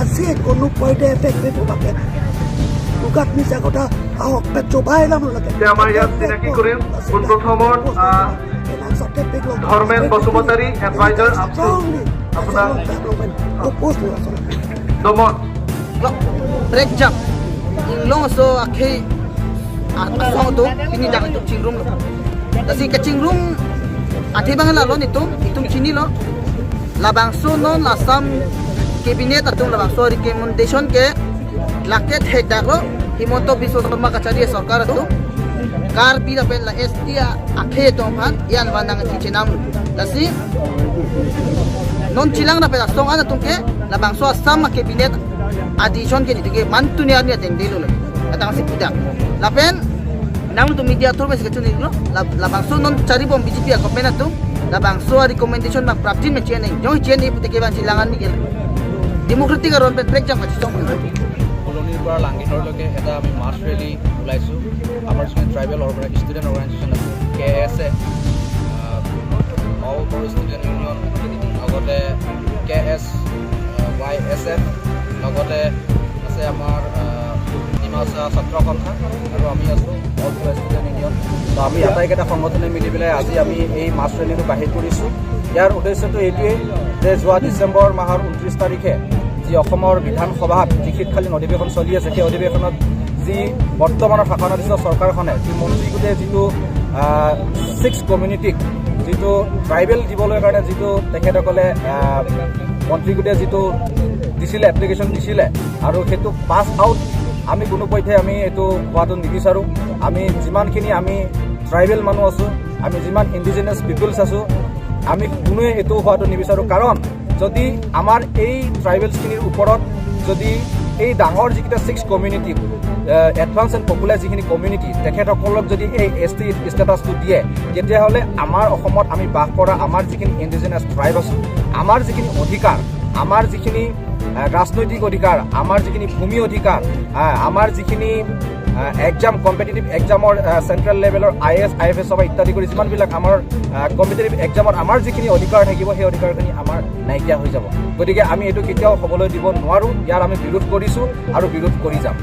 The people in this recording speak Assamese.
আছে কোনো পইণ্টে এফেক্ট কৰিব। মুখাত মিছা কথা আহক। এতিয়া আমাৰ ইয়াত চিনাকি কৰিম। পোনপ্ৰথমত ধৰ্মেন বসুমতাৰী, এডভাইজাৰ আবছু, আপোনাক দমন। Break jam inglong so akhe asong to pini dak itu chingrum lo kasi ka chingrum athe bang la lo nitum itum chini lo labang so no lasam cabinet atum labang so recommendation ke laket he dak lo Himonto Biswa Sarma kachari sarkar atu Karbi la pen la ST akhe tong phan yan wanang chi chenam lasi non chilang na pen asong ana tung ke labang so Assam cabinet addition ke nituke mantu ni arni ateng delo atang si pudak lapen nang tu media tur bes kechuni lo labang so non cari bom BJP government atu labang so recommendation mak praptin me chene jong chene puteke ban chilangan ni gel democratic aron pen break jam ka chong। কলনিৰ পৰা লাংগিনৰলৈকে এটা আমি মাছ ৰেলী ওলাইছোঁ। আমাৰ যিখিনি ট্ৰাইবেল ষ্টুডেণ্ট অৰ্গেনাইজেশ্যন আছে, কে এছ এ, অল বড়ো ষ্টুডেণ্ট ইউনিয়ন, লগতে কে এছ ৱাই এছ এফ, লগতে আছে আমাৰ ডিমাচা ছাত্ৰ সন্থা আৰু আমি আছোঁ অল বড়ো ষ্টুডেণ্ট ইউনিয়ন। তো আমি আটাইকেইটা সংগঠনে মিলি পেলাই আজি আমি এই মাছ ৰেলীটো বাহিৰ কৰিছোঁ। ইয়াৰ উদ্দেশ্যটো এইটোৱেই যে যোৱা ডিচেম্বৰ মাহৰ 29 তাৰিখে যি অসমৰ বিধানসভাত যি শীতকালীন অধিৱেশন চলি আছে, সেই অধিৱেশনত যি বৰ্তমানৰ শাসনাধীষ্ঠ চৰকাৰখনে যি মন্ত্ৰীগোটে যিটো ছিক্স কমিউনিটিক যিটো ট্ৰাইবেল দিবলৈ কাৰণে যিটো তেখেতসকলে মন্ত্ৰীগোটে যিটো দিছিলে, এপ্লিকেশ্যন দিছিলে আৰু সেইটো পাছ আউট, আমি কোনো পধ্যে আমি এইটো হোৱাটো নিবিচাৰোঁ। আমি যিমানখিনি আমি ট্ৰাইবেল মানুহ আছোঁ, আমি যিমান ইণ্ডিজিনাছ পিপুলছ আছোঁ, আমি কোনোৱে এইটো হোৱাটো নিবিচাৰোঁ। কাৰণ যদি আমাৰ এই ট্ৰাইবেলছখিনিৰ ওপৰত যদি এই ডাঙৰ যিকেইটা six community, advance and popular যিখিনি কমিউনিটি, তেখেতসকলক যদি এই এছ টি ষ্টেটাছটো দিয়ে, তেতিয়াহ'লে আমাৰ অসমত আমি বাস কৰা আমাৰ যিখিনি ইণ্ডিজিনাছ ট্ৰাইব আছোঁ, আমাৰ যিখিনি অধিকাৰ, আমাৰ যিখিনি ৰাজনৈতিক অধিকাৰ, আমাৰ যিখিনি ভূমি অধিকাৰ, আমাৰ যিখিনি এক্সাম, কম্পিটিটিভ এক্সামৰ চেণ্ট্ৰেল লেভেলৰ I A S, I F এছৰ পৰা ইত্যাদি কৰি যিমানবিলাক আমাৰ কম্পিটিটিভ এক্সামত আমাৰ যিখিনি অধিকাৰ থাকিব, সেই অধিকাৰখিনি আমাৰ নাইকিয়া হৈ যাব। গতিকে আমি এইটো কেতিয়াও হ'বলৈ দিব নোৱাৰোঁ। ইয়াৰ আমি বিৰোধ কৰিছোঁ আৰু বিৰোধ কৰি যাম।